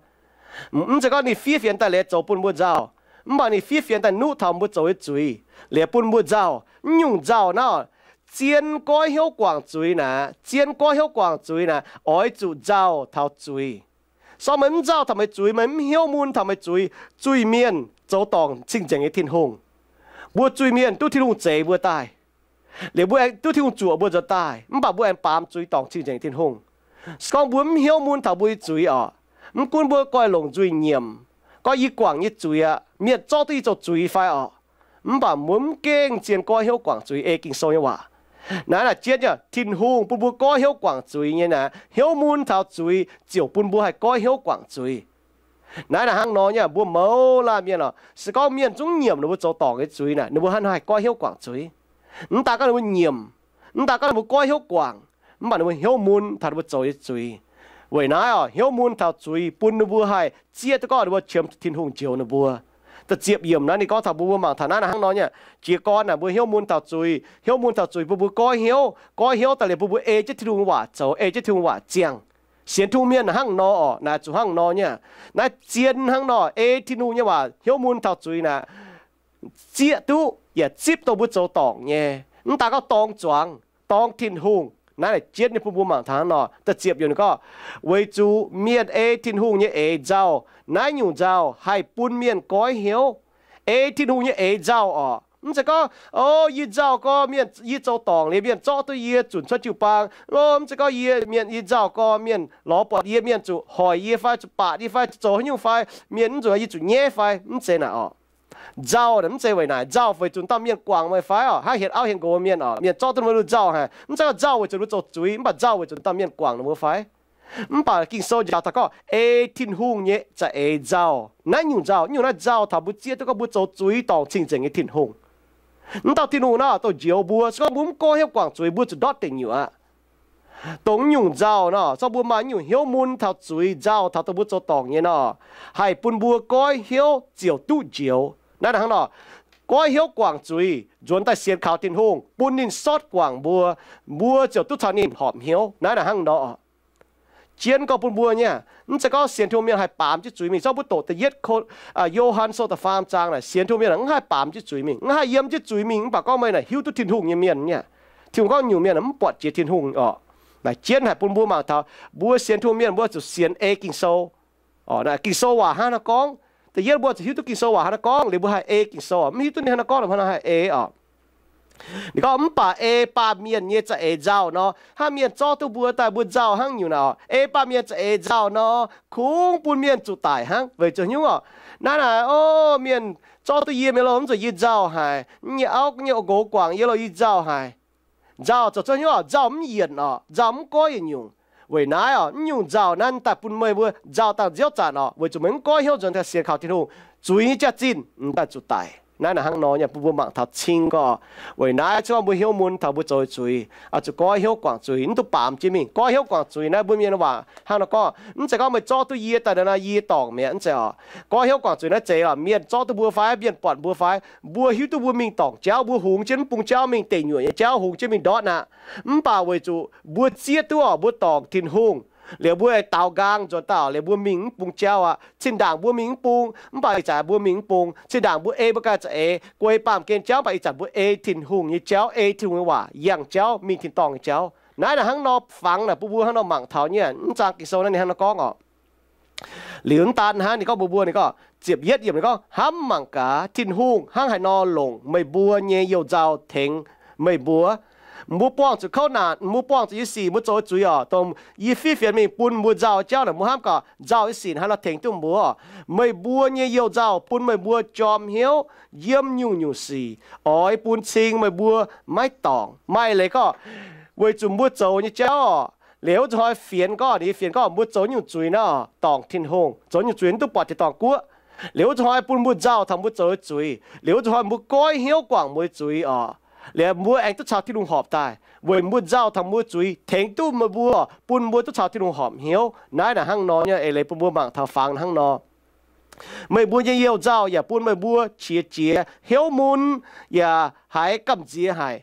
Mv zeiz gorngv ninh fiev fienx daaih liuz zoux bun mbuo nzauh, mv baac ninh fiev fienx daaih nuqv taux mbuo zoux nyei zuiz, liuz bun mbuo nzauh. Mv nyungc nzauh naaiv, zien goiv hnyouv guangc zuiz naaic, zien goiv hnyouv guangc zuiz naaic, oix zuqc nzauh taux zuiz. Sorng meih mv nzauh taux meih zuiz, meih mv hnyouv mun taux meih zuiz, zuiz-mienh zoux dorngc cing-nzengc nyei Tin-Hungh. Mbuo zuiz-mienh duqv Tin-Hungh zeix mbuo daaih, liuz mbuo aengx duqv Tin-Hungh zuoqc mbuo nzuonx daaih, mv baac mbuo aengx baamz zuiz dorngc cing-nzengc Tin-Hungh. Se gorngv mbuo mv hnyouv mun taux mbuo nyei zuiz orqc, mv gunv mbuo goiv longc nzuih nyiemc, gorngv yie guangc nyei zuiz aqv, mienh zorqv duqv yie zoux zuiz fai orqc, mv baac mbuo mv gengh zien goiv hnyouv guangc zuiz ei Ging-Sou nyei waac. Naaiv naaic jienv nyei, Tin-Hungh bun mbuo goiv hnyouv guangc zuiz nyei naaic, hnyouv mun taux zuiz ziouc bun mbuo haih goiv hnyouv guangc zuiz. Naaiv naaic hnangv nor nyei, mbuo mouz laanh mienh orqc, se gorngv mienh zungv nyiemc ninh mbuo zoux dorngc nyei zuiz naaic, ninh mbuo hnangv haaix goiv hnyouv guangc zuiz? Mv daan gorngv ninh mbuo nyiemc, mv daan gorngv ninh mbuo goiv hnyouv guangc, mv baac ninh mbuo hnyouv mun taux ninh mbuo zoux nyei zuiz. Weic naaiv orqc, hnyouv mun taux zuiz bun ninh mbuo haih zieqv duqv gorngv ninh mbuo qiemx Tin-Hungh njoux ninh mbuo. Da'ziepc yiemc naaiv ninh gorngv taux mbuo, mbuo mangc taux naaiv naaic hnangv nor nyei, jiez gorn naaic mbuo hnyouv mun taux zuiz, hnyouv mun taux zuiz bun mbuo goiv hnyouv, goiv hnyouv daaih liuz bun mbuo ei jienv Tin-Hungh waac zoux, ei jienv Tin-Hungh waac ziangh. Sienx Tin-Hungh mienh hnangv nor orqc, naaic zuqc hnangv nor nyei. Naaiv zien hnangv nor, ei Tin-Hungh nyei waac hnyouv mun taux zuiz naaic, zieqv duqv yaac zipv dongh mbuo zoux dorngc nyei, mv daan gorngv dorng zuangx, dorng Tin-Hungh. Naaiv naaic jienv nyei bun mbuo mangc taux hnangv nor. Da'ziepc yiemc ninh gorngv, weic zuqc mienh ei Tin-Hungh nyei eix nzauh. Naaiv nyungc nzauh haih bun mienh goiv hnyouv. Ei Tin-Hungh nyei eix nzauh orqc, mv zeiz gorngv, o, yie nzauh gorx, mienh, yie zoux dorngc liuz mienh zorqv duqv yie zunc cuotv jiu-baang. O, mv zeiz gorngv yie, mienh, yie nzauh gorx, mienh lorz buatc yie, mienh zuqc hoic yie fai, zuqc baatc yie fai, zuqc zoux haaix nyungc fai, mienh mv zuqc yie zuqc nyaiv fai, mv zeiz naaic orqc. Nzauh naaic mv zeiz weic naaic, nzauh weic zuqc dauh mienh guangc meih fai orqc, hnangv hienx auv hienx nqox mienh orqc, mienh zorqv duqv mbuo nzauh haic, mv zeiz gorngv nzauh weic zuqc mbuo zoux zuiz, mv baac nzauh weic zuqc dauh mienh guangc ninh mbuo fai. Mv baac Ging-Sou njaaux taux gorngv ei Tin-Hungh nyei za'eix nzauh. Naaiv nyungc nzauh, nyungc naaiv nzauh taux mbuo zieqv duqv gorngv mbuo zoux zuiz dorngc cing-nzengc nyei Tin-Hungh. Mv dauh Tin-Hungh naaiv dongh njoux mbuo, se gorngv mbuo mv goiv hnyouv guangc zuiz, mbuo zuqc ndortv deic nyuoqc aqv. Dongh nyungc nzauh nor, se gorngv mbuo maaih nyungc hnyouv mun taux zuiz nzauh taux dongh mbuo zoux dorngc nyei nor, haih bun mbuo goiv hnyouv ziouc duqv njoux. Naaiv hnangv nor, goiv hnyouv guangc zuiz, nzuonx daaih sienx kaux Tin-Hungh, bun ninh sortv guangc mbuo, mbuo ziouc duqv caux ninh horpc hnyouv. Naaiv naaic hnangv nor. Jienv gorngv bun mbuo nyei, mv zeiz gorngv sienx Tin-Hungh mienh haih baamz jienv zuiz mingh. Zorqv mbuo doqc da'yietv Ko-, Yo^han Sou da'faam zaang naaic, sienx Tin-Hungh mienh hnangv haih baamz jienv zuiz mingh, hnangv haih yiem jienv zuiz mingh, mv baac gorngv meih naaic hiuv duqv Tin-Hungh nyei mienh nyei. Tin-Hungh gorngv nyungc mienh mv buatc jiex Tin-Hungh orqc. Naaic jienv haic bun mbuo mangc taux mbuo sienx Tin-Hungh mienh mbuo zuqc sienx ei Ging-Sou. Naaic Ging-Sou waac hnangv nor gorngv, Da'yietv mbuo zuqc hiuv duqv Ging-Sou waac haaix nor gorngv, liuz mbuo haih ei Ging-Sou oc. Mv hiuv duqv ninh haaix nor gorngv, mbuo haih ei oc. Ninh gorngv, mv baac ei baamh mienh nyei za'eix nzauh nor, hnangv mienh zorqv duqv mbuo daaih mbuo nzauh hnangv nyungc naaic oc. Ei baamh mienh za'eix nzauh nor, kungx bun mienh zuqc daic hnangv. Weic zuqc nyungc oc, naaiv naaic, o, mienh zorqv duqv yie mingh loh, mv zuqc yie nzauh haic, nyei auv nyei goux guangc yie loh, yie nzauh haic. Nzauh zoux cuotv hnyouv oc, nzauh mv yienc oc, nzauh mv goiv yietc nyungc. Weic naaiv oc, mv nyungc nzauh naaiv daaih bun meih mbuo nzauh dangh nziouv zanc oc, weic zuqc meih mv goiv hnyouv nzuonx taux sienx kaux Tin-Hungh, zuiz nyei jaax-zinh m'daaih zuqc daic. Naaiv naaic hnangv nor nyei, bun mbuo mangc taux cing gorqv. Weic naaiv cuotv mbuo hnyouv mun taux mbuo zoux zuiz, oix zuqc goiv hnyouv guangc zuiz, mv duqv baamz jienv mingh. Goiv hnyouv guangc zuiz naaiv mbuo mienh waac hnangv nor gorngv, mv zeiz gorngv meih zorqv duqv yie daaih naaiv yie dorngc mi'aqv, mv zeiz oc. Goiv hnyouv guangc zuiz naaiv zeiz oc, mienh zorqv duqv mbuo fai mienh buatc mbuo fai, mbuo hiuv duqv mbuo mingh dorngc jauv, mbuo hungx jienv mv bung jauv mingh, deic nyuoqc nyei jauv hungx jienv mingh ndortv aqv. Mv baac weic zuqc mbuo zieqv duqv oc, mbuo dorngc Tin-Hungh, liuz mbuo daaux nqaang nzuonx daaih oc, liuz mbuo mingh mv bung jauv aqv. Zinh ndaangc mbuo mingh mv bung, mv baac ih zanc mbuo mingh mv bung. Zinh ndaangc mbuo ei mbuo ganh za'eix guei baamh gen jauv, mv baac ih zanc mbuo ei Tin-Hungh nyei jauv, ei Tin-Hungh nyei waac, yangh jauv, mingh tin-dorngh nyei jauv. Naaiv naaic hnangv nor fangx naaic bun mbuo hnangv nor mangc taux nyei. Mv zaang Ging-Sou naaiv ninh hnangv nor gorngv oc. Liuz mv daan hnangv, ninh gorngv mbuox mbuo, ninh gorngv ziepc yietv yiemc, ninh gorngv, hnamv mangc gaax Tin-Hungh hnangv haaix nor longc meih mbuo nyei you-nzauh tengx meih mbuo. Mbuo buangh zuqc kouv naanc, mbuo buangh zuqc nyei sic, mbuo zoux nyei zuiz oc, dongh yie fiev fienx mingh bun mbuo nzauh jauv naaic, mbuo hnamv gaax nzauh nyei sic hnangv haaix nor tengx duqv mbuo. Meih mbuo nyei you-nzauh bun meih mbuo jorm hnyouv yiem nyungc-nyungc sic, oix bun cing meih mbuo maiv dorngc. Maaih leiz gorngv, weic zuqc mbuo zoux nyei jauv oc, liuz wuov zuqc hnoi fienx gorngv, ninh fienx gorngv mbuo zoux nyungc zuiz naaiv oc, dorngc Tin-Hungh, zoux nyungc zuiz mv duqv buatc tin-dorngh guoqv. Liuz wuov zuqc hnoi bun mbuo nzauh taux mbuo zoux nyei zuiz. Liuz wuov zuqc hnoi mbuo goiv hnyouv guangc mbuo nyei zuiz oc, liuz mbuo aengx duqv caux Tin-Hungh horpc daaih, weic mbuo nzauh taux mbuo zuiz tengx duqv meih mbuo, bun mbuo duqv caux Tin-Hungh horpc hnyouv. Naaiv naaic hnangv nor nyei, eix leiz bun mbuo mangc taux fangx hnangv nor. Meih mbuo nyei you-nzauh yaac bun meih mbuo qiex jiez, hnyouv mun, yaac haiz gamh nziex haic.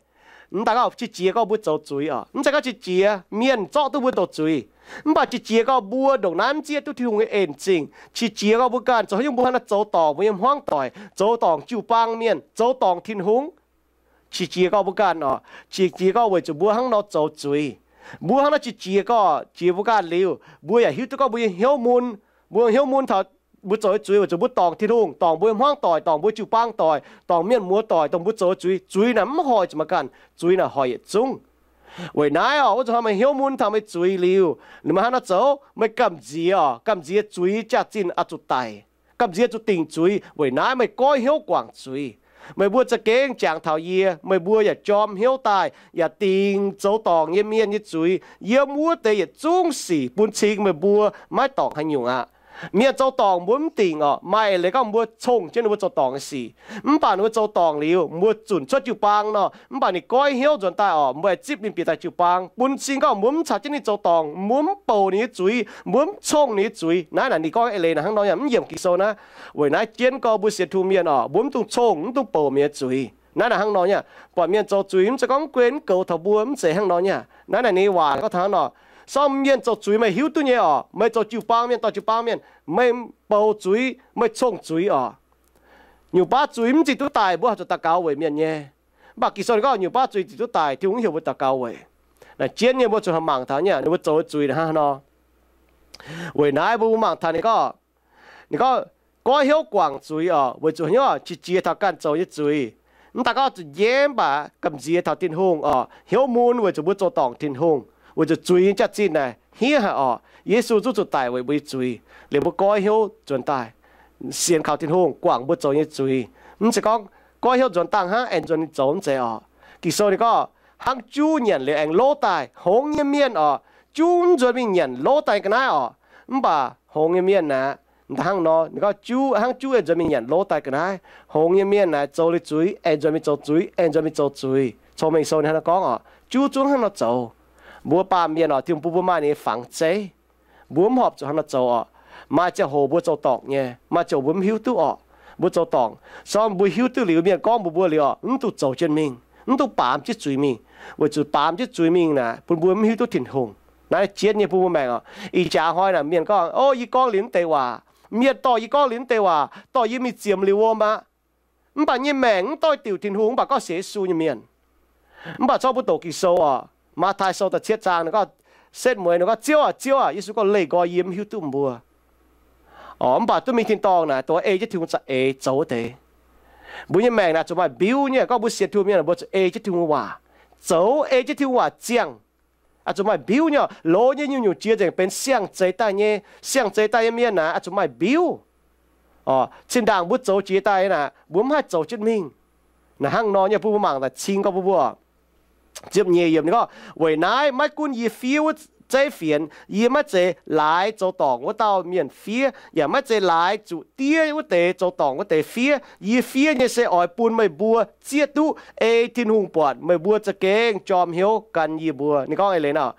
Mv daaih gorngv qiex jiez gorngv mbuo zoux zuiz oc. Mv zeiz gorngv qiex jiez mienh zorqv duqv mbuo zoux zuiz. Mv baac qiex jiez gorngv mbuo ndongc naaiv mv zieqv duqv Tin-Hungh nyei en zingh. Qiex jiez gorngv mbuo ganh zoux haaix nyungc mbuo hnangv naaiv zoux dorngc mbuo nyei hmuangv doic, zoux dorngc jiu-baang mienh, zoux dorngc Tin-Hungh. Qiex jiez gorngv mbuo ganh oc, qiex jiez gorngv weic zuqc mbuo hnangv nor zoux zuiz. Mbuo hnangv naaiv qiex jiez gorngv jiex mbuo ganh liuz, mbuo yaac hiuv duqv gorngv mbuo nyei hnyouv mun. Mbuo nyei hnyouv mun taux mbuo zoux nyei zuiz weic zuqc mbuo dorngc Tin-Hungh, dorngc mbuo nyei hmuangv doic, dorngc mbuo jiu-baang doic, dorngc mienh muoz doic, dorngc mbuo zoux nyei zuiz. Zuiz naaic mv hoic zuqc meih ganh. Zuiz naaic hoic yietc zungv. Weic naaiv oc, wuov zuqc hnoi meih hnyouv mun taux meih zuiz liuz, meih hnangv naaiv zoux, meih gamh nziex oc, gamh nziex zuiz jaax-zinh oix zuqc daic. Gamh nziex zuqc dingc zuiz. Weic naaiv meih goiv hnyouv guangc zuiz. Meih mbuo za'gengh jangx taux yie, meih mbuo yaac jorm hnyouv daaih, yaac dingc zoux dorngc nyei mienh nyei zuiz. Yiem wuov deix yietc zungv sic bun cing meih mbuo maiv dorngc haaix nyungc aqv. Mienh zoux dorngc mbuo mv dingc oc. Maaih leiz gorngv mbuo cong jienv ninh mbuo zoux dorngc nyei sic, mv baac ninh mbuo zoux dorngc liuz, mbuo zunc cuotv jiu-baang nor, mv baac ninh goiv hnyouv nzuonx daaih oc, mbuo aengx zipv ninh bieqc daaih jiu-baang, bun cing gorngv mbuo mv caux jienv ninh zoux dorngc, mbuo mv bouc ninh nyei zuiz, mbuo mv cong ninh nyei zuiz. Naaiv naaic ninh gorngv eix leiz naaic hnangv nor nyei, mv yiemc Ging-Sou naaiv. Weic naaiv jienv gorngv mbuo sienx Tin-Hungh mienh oc, mbuo mv dungx cong, mv dungx bouc mienh nyei zuiz. Naaiv naaic hnangv nor nyei, buatc mienh zoux zuiz mv zeiz gorngv mv guen mv goux taux mbuo, mv zeiz hnangv nor nyei. Naaiv naaic ninh waac gorngv taux hnangv nor, sorng mienh zoux zuiz meih hiuv duqv nyei oc. Meih zoux jiu-baang mienh, dorh jiu-baang mienh, meih bouc zuiz, meih cong zuiz oc. Nyungc baav zuiz mv zingh duqv daic, mbuo haih zuqc daux gaux weic mienh nyei. Mv baac Ging-Sou ninh gorngv nyungc baav zuiz zingh duqv daic, Tin-Hungh mv heuc mbuo daux gaux weic. Naaic jienv nyei mbuo zuqc mangc taux nyei, ninh mbuo zoux zuiz naaic hnangv nor. Weic naaiv mbuo mangc taux ninh gorngv, ninh gorngv, goiv hnyouv guangc zuiz oc, weic zuqc hnyouv qiex jiez taux ganh zoux nyei zuiz. Mv daaih gorngv zuqc njemv, mv baac gamh nziex taux Tin-Hungh oc. Hnyouv mun weic zuqc mbuo zoux dorngc Tin-Hungh, weic zuqc zuiz nyei jaax-zinh naaic hniev haic oc. Yesu zungv zuqc daic weic mbuo nyei zuiz, liuz mbuo goiv hnyouv nzuonx daaih sienx kaux Tin-Hungh guangc mbuo zoux nyei zuiz. Mv zeiz gorngv goiv hnyouv nzuonx dangh hnangv aengx nzuonx mingh zoux, mv zeiz oc. Ging-Sou ninh gorngv, hnangv juv nyanc liuz aengx lov daaih, hngongx nyei mienh oc, juv mv nzuonx mingh nyanc lov daaih ga'naaiv oc. Mv baac hngongx nyei mienh naaic, hnangv nor ninh gorngv juv, hnangv juv aengx nzuonx mingh nyanc lov daaih ga'naaiv. Hngongx nyei mienh naaic zoux liuz zuiz aengx nzuonx mingh zoux zuiz, aengx nzuonx mingh zoux zuiz. Cong-Mengh Sou ninh hnangv nor gorngv oc, juv zungv hnangv nor zoux. Mbuo baamh mienh oc, Tin-Hungh bun mbuo maaih ninh nyei fangx zeiv. Mbuo mv horpc zuqc hnangv nor zoux oc. Maaih ziangh hoc mbuo zoux dorngc nyei, maaih ziangh hoc mbuo mv hiuv duqv oc. Mbuo zoux dorngc, sorng mbuo hiuv duqv liuz, mienh gorngv mbuox mbuo liuz oc, mv dungx zoux jienv mingh, mv dungx baamz jienv zuiz mingh, weic zuqc baamz jienv zuiz mingh naaic bun mbuo mv hiuv duqv Tin-Hungh. Naaiv jienv nyei bun mbuo maengc oc. Ih jaax hnoi naaic mienh gorngv, o, yie gorngv liuz mv deix waac, mienh dorh yie gorngv liuz mv deix waac, dorh yie mingh ziemx liuz wuom aqv. Mv baac nyei maengc mv doix diuc Tin-Hungh, mv baac gorngv sienx Yesu nyei mienh. Mv baac zorqv mbuo doqc Ging-Sou oc, Matv^taai Sou da'cietv zaang ninh gorngv, setv mueiz ninh gorngv, Ziouv aac, Ziouv aac, Yesu gorngv, leih nqoi yie mv hiuv duqv mbuo. Orqc, mv baac duqv mingh tin-dorngh naaic, dongh ei jienv Tin-Hungh za'eix zoux wuov deix. Mbuo nyei maengc naaic zuqc maaih mbiuv nyei. Gorngv mbuo sienx Tin-Hungh mienh, mbuo zuqc ei jienv Tin-Hungh waac, zoux ei jienv Tin-Hungh waac ziangh. Oix zuqc maaih mbiuv nyei. Loz nyei nyungc-nyungc jiex nzengc benx siang-zeix daaih nyei. Siang-zeix daaih nyei mienh naaic oix zuqc maaih mbiuv. Orqc, zinh ndaangc mbuo zoux jiex daaih naaic, mbuo mv haih zoux jienv mingh. Naaic hnangv nor nyei, bun mbuo mangc daaih cing gorngv mbuo, mbuo ziepc nyeic yiemc ninh gorngv, weic naaiv maiv gunv yie fiev wuov zeiv fienx, yie maiv zeiz laaix zoux dorngc wuov dauh mienh fiev, yaac maiv zeiz laaix zuqc diev wuov deix zoux dorngc wuov deix fiev. Yie fiev nyei se oix bun meih mbuo zieqv duqv ei Tin-Hungh buatc meih mbuo za'gengh jorm hnyouv gan yie mbuo. Ninh gorngv eix leiz nor,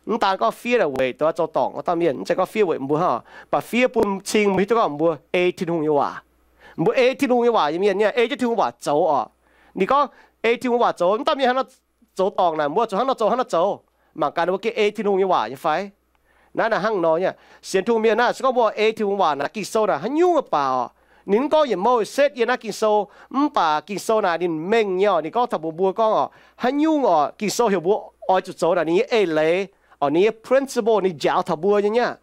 mv daan gorngv fiev naaic weic dongh zoux dorngc wuov dauh mienh, mv zeiz gorngv fiev weic mbuo hnangv, mv baac fiev bun cing mbuo hiuv duqv gorngv mbuo ei Tin-Hungh nyei waac. Mbuo ei Tin-Hungh nyei waac nyei mienh nyei, ei jienv Tin-Hungh waac zoux orqc. Ninh gorngv ei Tin-Hungh waac zoux, mv dauh mienh hnangv nor zoux dorngc naaic, mbuo zuqc hnangv nor zoux, hnangv nor zoux. Mangc gaax ninh mbuo gengh ei Tin-Hungh nyei waac nyei fai? Naaiv naaic hnangv nor nyei. Sienx Tin-Hungh mienh naaiv, se gorngv mbuo ei Tin-Hungh waac naaic, Ging-Sou naaic haaix nyungc baac orqc, ninh mv gorngv yietc mouh setv yie naaiv Ging-Sou, mv baac Ging-Sou naaic ninh mengh nyei orqc. Ninh gorngv taux mbuox mbuo gorngv orqc, haaix nyungc orqc Ging-Sou heuc mbuo oix zuqc zoux naaic, ninh nyei eix leiz orqc, ninh nyei principle ninh njaaux taux mbuo nyei nyei.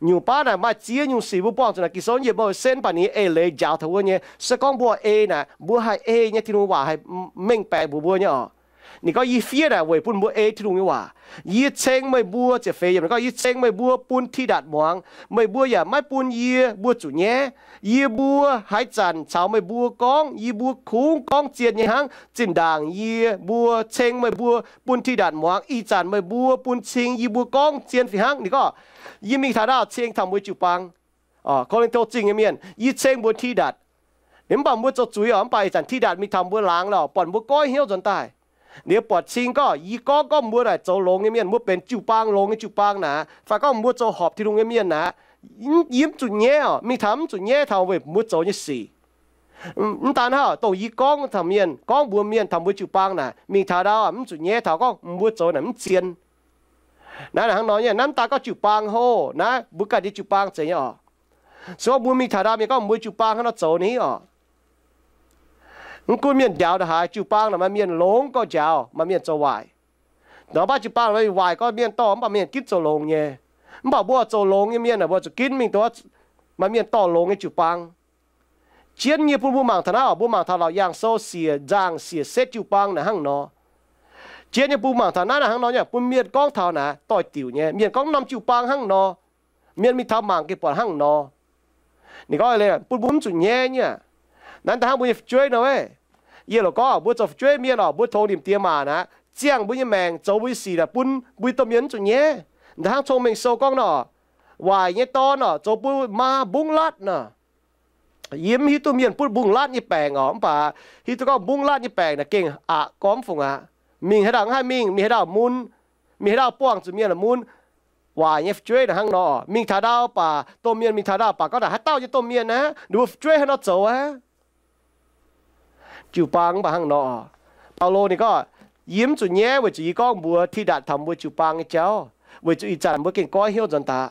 Nyungc baav naaic maaih ziex nyungc sic mbuo buangh zuqc naaic Ging-Sou yietc mouh setv, mv baac ninh nyei eix leiz njaaux taux mbuo nyei. Se gorngv mbuo ei naaic, mbuo haih ei nyei, Tin-Hungh waac haih mengh baeqc mbuox mbuo nyei orqc. Ninh gorngv, yie fiev naaic weic bun mbuo ei Tin-Hungh nyei waac. Yie ceng meih mbuo, ziepc feix yiemc ninh gorngv, yie ceng meih mbuo bun Ti^ndatc muangx. Meih mbuo yaac maiv bun yie mbuo zuqc nyaiv. Yie mbuo haaix zanc caux meih mbuo gorngv, yie mbuo kungx gorngv zien nyei hnangv. Zinh ndaangc yie mbuo ceng meih mbuo bun Ti^ndatc muangx, ih zanc meih mbuo bun cing yie mbuo gorngv zien fih hnangv. Ninh gorngv, yie mingh taux ndau ceng taux mbuo jiu-baang, Ko^lin^to Zingh nyei mienh, yie ceng mbuox Ti^ndatc. Mv baac mbuo zoux zuiz orqc, mv baac ih zanc Ti^ndatc mingh taux mbuo laangz lorqc, buatc mbuo goiv hnyouv nzuonx daaih. Ninh buatc cing gorngv, yie gorngv gorngv mbuo naaic zoux longx nyei mienh, mbuo benx jiu-baang longx nyei jiu-baang naaic, fai gorngv mbuo zoux horpc Tin-Hungh nyei mienh naaic, yie mv zuqc nyaiv orqc. Mingh taux mv zuqc nyaiv taux weic mbuo zoux nyei sic. Mv daan hnangv, dongh yie gorngv taux mienh, gorngv mbuox mienh taux mbuo jiu-baang naaic, mingh taux ndau mv zuqc nyaiv taux gorngv mbuo zoux naaic mv zien. Naaiv hnangv nor nyei, naaiv mv daan gorngv jiu-baang hlo, naaiv mbuo ganh nyei jiu-baang zeiz nyei orqc. Se gorngv mbuo mingh taux ndau mienh gorngv mbuo jiu-baang hnangv nor zoux ni orqc, mv gunv mienh njaaux ndongc haaix, jiu-baang naaic maaih mienh longx gorx njaaux, maaih mienh zoux waaic. Ndongc baav jiu-baang naaic waaic gorx mienh dorh, mv baac mienh ginv zoux longx nyei. Mv baac mbuo zoux longx nyei mienh aeqv, mbuo zuqc ginv mingh dongh maaih mienh dorh longx nyei jiu-baang. Jienv nyei bun mbuo mangc taux naaiv orqc, mbuo mangc taux Laauc Yaangh Sou siec nzangc siec setv jiu-baang naaic hnangv nor. Jienv nyei bun mangc taux naaiv naaic hnangv nor nyei, bun mienh gorngv taux naaic doix-diuc nyei, mienh gorngv norm jiu-baang hnangv nor. Mienh mingh taux mangc gengh buatc hnangv nor. Ninh gorngv bun mbuo mv zuqc nyaiv nyei. Naaiv da'hnangv mbuo nyei fu'jueiv nor, yie loc gorngv mbuo zoux fu'jueiv mienh orqc, mbuo tongx nimc diex maac naaic, ziangh mbuo nyei maengc, zoux mbuo nyei sic naaic, bun mbuo domh mienh mv zuqc nyaiv. Da'hnangv cong-mengh sou gorngv nor, waaic nyei dorn orqc, zoux bun maa mbungv latv nor. Yie mv hiuv duqv mienh butv mbungv latv nyei baengc orqc, mv baac hiuv duqv gorngv mbungv latv nyei baengc naaic gengh aqc gormx fungc aqv. Mingh haaix dauh mv haih mingh, mingh haaix dauh mun, mingh haaix dauh buangh zuqc mienh la'mun. Waaic nyei fu'jueiv naaic hnangv nor, mingh taux ndau baac domh mienh, mingh taux ndau baac gorngv naaic haaix dauh nyei domh mienh aqv, ninh mbuo fu'jueiv haaix nor zoux aqv. Jiu-baang mv baac hnangv nor. Baulo ninh gorngv, yie mv zuqc nyaiv weic zuqc yie gorngv mbuox Ti^ndatc taux mbuo jiu-baang nyei jauv, weic zuqc ih zanc mbuo gengh goiv hnyouv nzuonx daaih.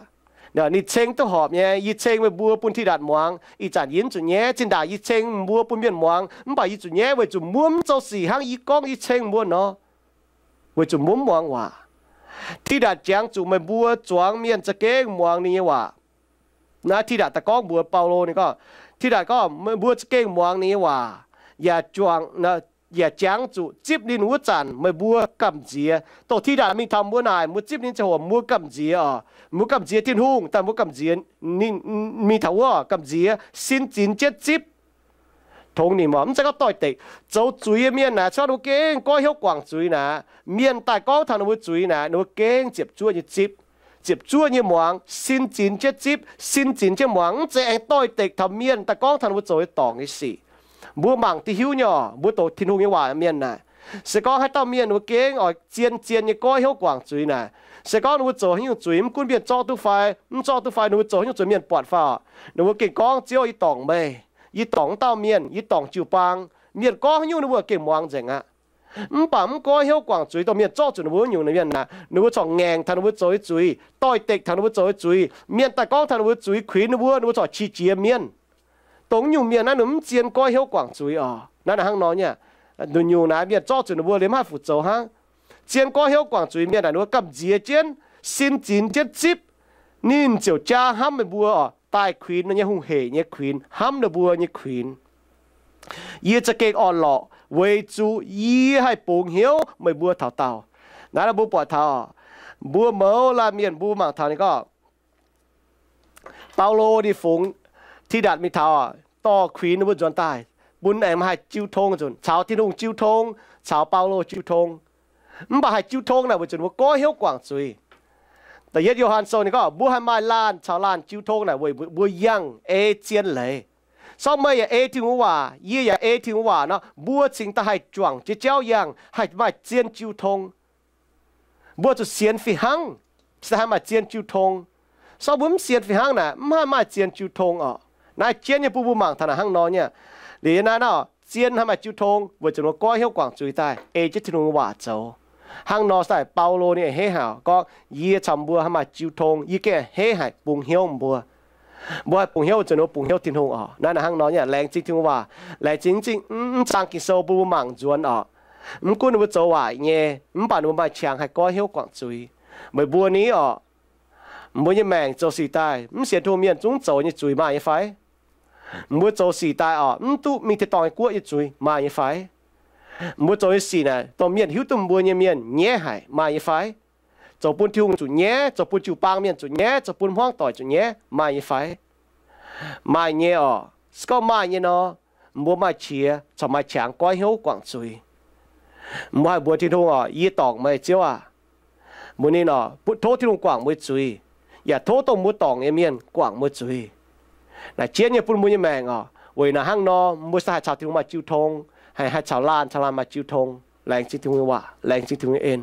Ninh ceng duqv horpc nyei, yie ceng meih mbuo bun Ti^ndatc muangx. Ih zanc yie mv zuqc nyaiv. Zinh ndaangc yie ceng mbuo bun mienh muangx, mv baac yie zuqc nyaiv weic zuqc mbuo mv zoux sic hnangv yie gorngv yie ceng mbuo nor, weic zuqc mbuo mv muangx waac. Ti^ndatc jangx zuqc meih mbuo zuangx mienh za'gengh muangx ninh nyei waac. Naaiv Ti^ndatc daaih gorngv mbuox Baulo, ninh gorngv, Ti^ndatc gorngv, meih mbuo za'gengh muangx ninh nyei waac, yaac juangc, yaac jangx zuqc zipv ninh wuov zanc meih mbuo gamh nziex. Dongh Ti^ndatc mingh taux mbuo naaic, mbuo zipv ninh ziangh hoc mbuo gamh nziex oc. Mbuo gamh nziex Tin-Hungh, daaih mbuo gamh nziex ninh, mingh taux wuov gamh nziex sin zinx jienv zipv. Tongx nimc oc, mv zeiz gorngv doix-dekc. Zoux zuiz nyei mienh naaic, se gorngv ninh mbuo gengh goiv hnyouv guangc zuiz naaic, mienh daaih gorngv taux ninh mbuo zuiz naaic, ninh mbuo gengh ziepc zuoqv nyei zipv, ziepc zuoqv nyei muangx, sin zinx jienv zipv, sin zinx jienv muangx. Mv zeiz aengx doix-dekc taux mienh daaih gorngv taux ninh mbuo zoux nyei dorngc nyei sic. Mbuo mangc diuh hiuv nyei oc, mbuo doqc Tin-Hungh nyei waac mienh naaic, se gorngv haaix dauh mienh ninh mbuo gengh oix zien-zien nyei goiv hnyouv guangc zuiz naaic, se gorngv ninh mbuo zoux haaix nyungc zuiz, mv gunv mienh zorqv duqv fai mv zorqv duqv fai, ninh mbuo zoux haaix nyungc zuiz mienh buatc fai oc, ninh mbuo gengh gorngv, Ziouv, yie dorngc meih, yie dorngc wuov dauh mienh, yie dorngc jiu-baang. Mienh gorngv haaix nyungc ninh mbuo gengh muangx nzengc aqv. Mv baac mv goiv hnyouv guangc zuiz, dongh mienh zorqv zuqc ninh mbuo wuov nyungc mienh naaic, ninh mbuo corc ngaengc taux ninh mbuo zoux nyei zuiz, doix-dekc taux ninh mbuo zoux nyei zuiz. Mienh daaih gorngv taux ninh mbuo zuiz, kuinx ninh mbuo, ninh mbuo corc qiex jiez mienh. Dongh nyungc mienh naaiv ninh mv zien goiv hnyouv guangc zuiz oc. Naaiv hnangv nor nyei, nyungc-nyungc naaic mienh zorqv zuqc ninh mbuo liemh mv haih fu zoux hnangv. Zien goiv hnyouv guangc zuiz mienh naaic, ninh mbuo gamh nziex jienv, sin zinx jienv zipv. Ninh ziouc jaa hnamv meih mbuo oc. daaih kuinx nyei hungh heic nyei kuinx, hnamv ninh mbuo nyei kuinx. Yie za'gengh orn-lorqc weic zuqc yie haih bungx hnyouv meih mbuo taux daauh. Naaiv mbuo buatc taux, mbuo mouz laanh mienh mbuo mangc taux ninh gorngv, Baulo ninh fungx Tidatc mingh taux, dorh kuinx ninh mbuo nzuonx daaih, bun aengx maaih haih jiu tong nzunc, caux Tin-Hungh jiu tong, caux Baulo jiu tong. Mv baac haih jiu tong naaic weic zuqc mbuo goiv hnyouv guangc zuiz. Da'yietv Yo^han Sou ninh gorngv mbuo haih maaih laanh caux laanh jiu tong naaic weic mbuo yangh ei zien leiz. Sortv meih yaac ei Tin-Hungh waac, yie yaac ei Tin-Hungh waac nor, mbuo cingx daaih haih juangc jiex jauv yangh, haih maaih zien jiu tong. Mbuo zuqc sienx fih hnangv, cingx daaih haih maaih zien jiu tong. Sortv mbuo mv sienx fih hnangv naaic, mv haih maaih zien jiu tong orqc. Naaiv jienv nyei bun mbuo mangc taux naaic hnangv nor nyei. Liuz yie naaiv nor, zien haih maaih jiu tong weic zuqc mbuo goiv hnyouv guangc zuiz daaih ei jienv Tin-Hungh nyei waac zoux. Hnangv nor daaih Baulo ninh a'hneiv haic gorngv, yie caux mbuo haih maaih jiu tong, yie gengh a'hneiv haic bungx hnyouv mbuo. Mbuo haih bungx hnyouv weic zuqc mbuo bungx hnyouv Tin-Hungh orqc. Naaiv nor hnangv nor nyei, laengz zingh Tin-Hungh waac, laengz zingh mv zingh mv zaang Ging-Sou bun mbuo mangc nzuonx orqc. Mv gunv ninh mbuo zoux waaic nyei, mv baac ninh mbuo maaih qangx haih goiv hnyouv guangc zuiz. Meih mbuo ni orqc, mbuo nyei maengc zoux sic daaih mv sienx Tin-Hungh mienh zungv zoux nyei zuiz maaih nyei fai? Mbuo zoux sic daaih orqc, mv duqv mingh tin-dorngh nyei guoqv nyei zuiz maaih nyei fai? Mbuo zoux nyei sic naaic dongh mienh hiuv duqv mbuo nyei mienh nyaiv haic maaih nyei fai? Zoux bun Tin-Hungh zuqc nyaiv, zoux bun jiu-baang mienh zuqc nyaiv, zoux bun hmuangv doic zuqc nyaiv maaih nyei fai? Maaih nyei orqc. Se gorngv maaih nyei nor, mbuo maaih qiex caux maaih qangx goiv hnyouv guangc zuiz. Mbuo haih mbuox Tin-Hungh orqc, yie dorngc meih Ziouv aah, mbuo ninh orqc, tov Tin-Hungh guangc mbuo zuiz, yaac tov dongh mbuo dorngc nyei mienh guangc mbuo zuiz. Naaic jienv nyei bun mbuo nyei maengc orqc. Weic naaic hnangv nor mbuo se haih caux Tin-Hungh maaih jiu tong, haih haih caux laanh caux laanh maaih jiu tong. Laengz zingh Tin-Hungh nyei waac, laengz zingh Tin-Hungh nyei en.